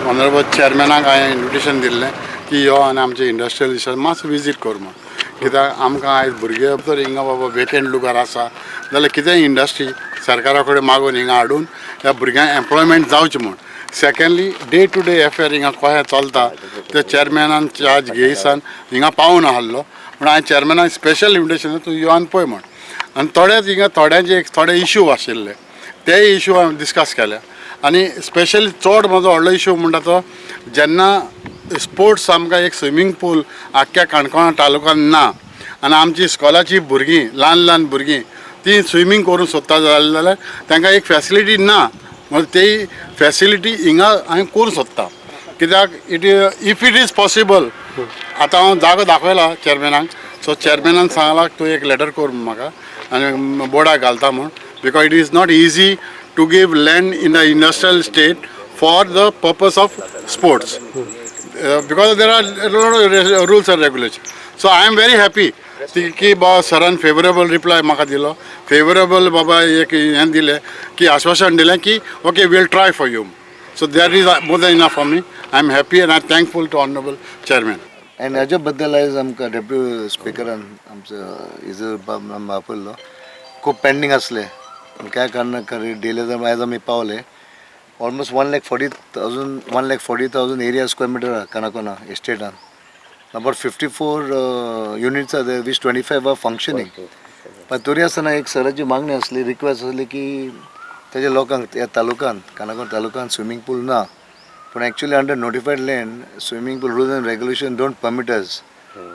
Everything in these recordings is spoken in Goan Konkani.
ऑनरेबल चेअरमॅनाक हांवें इन्विटेशन दिल्लें की यो आनी आमचे इंडस्ट्रियल इस्टेट मातसो विजीट कर म्हूण. कित्याक आमकां आयज भुरगे जर हिंगा बाबा वेकेंट लुगार आसा जाल्यार कितेंय इंडस्ट्री सरकारा कडेन मागून हिंगा हाडून ह्या भुरग्यांक एम्प्लॉयमेंट जावचें म्हूण. Secondly, day to day affair हिंगा कशें चलता ते चेअरमॅनान चार्ज घेयसान हिंगा पावून आहलो म्हूण हांवें चेअरमॅनाक स्पेशल इन्विटेशन, तूं यो आनी पळय म्हूण. आनी थोडेच हिंगा थोड्यांचे एक थोडे इशू आशिल्ले, तेय इशू हांवें डिस्कस केल्या. आनी स्पेशली चड म्हजो व्हडलो इशू म्हणटा तो जेन्ना स्पोर्ट्स, आमकां एक स्विमींग पूल आख्ख्या काणकोणा तालुक्यान ना आनी आमची इस्कॉलाची भुरगीं, ल्हान ल्हान भुरगीं ती स्विमींग करूंक सोदता जाल्यार तांकां एक फॅसिलिटी ना. म्हणून ती फॅसिलिटी हिंगा हांवें करूंक सोदता, कित्याक if it is possible, आतां हांव जागो दाखयला चेअरमॅनाक, सो चेअरमॅनान सांगला तूं एक लेटर कर म्हाका आनी बोर्डाक घालता म्हूण, because it is not easy to give land in the industrial estate for the purpose of sports, because there are rules and regulation. So I am very happy की बाबा सरान फेवरेबल रिप्लाय म्हाका दिलो, फेवरेबल बाबा एक हें दिलें की आश्वासन दिलें की okay, we'll try for you. So that is more than enough for me. I am happy and I am thankful to honourable chairman. आनी हाज्या बद्दल आयज आमकां डेप्युटी स्पिकरान आमचो इजर बाब आपयल्लो. खूब पेंडींग आसले पूण काय कारणाक डिले जावन आयज आमी पावले. Almost 1,40,000, 1,40,000 area square meter आहा काणकोणा इस्टेटान. About 54 units are there, which 25 are functioning. पण तरी आसतना एक सराची मागणी आसली, रिक्वेस्ट आसली की तेज्या लोकांक ह्या तालुक्यान, काणकोण तालुक्यान स्विमींग पूल ना. पूण actually under notified land, swimming pool rules and regulation don't permit us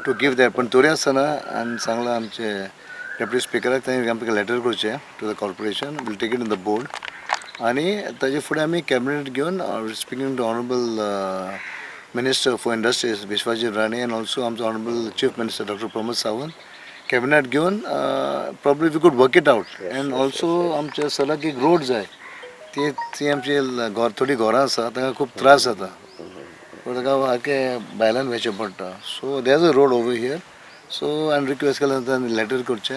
to give that. पण तरी आसतना आनी सांगलां आमचे डेप्युटी स्पिकराक, तांणी आमकां लेटर करचें to the corporation, we'll take it in the board आनी ताजे फुडें आमी कॅबिनेट घेवन, speaking to honourable Minister for Industries Vishwajit Rane and also आमचो honourable chief minister doctor Pramod Sawant, cabinet घेवन probably we could work it out. And also आमच्या सराक एक रोड जाय. ती ती आमची घर, थोडीं घरां आसा, तांकां खूब त्रास जाता, ताका सारकें भायल्यान वयचें पडटा. So there a road over here, so हांवें रिक्वेस्ट केलें, तांणी लेटर करचें.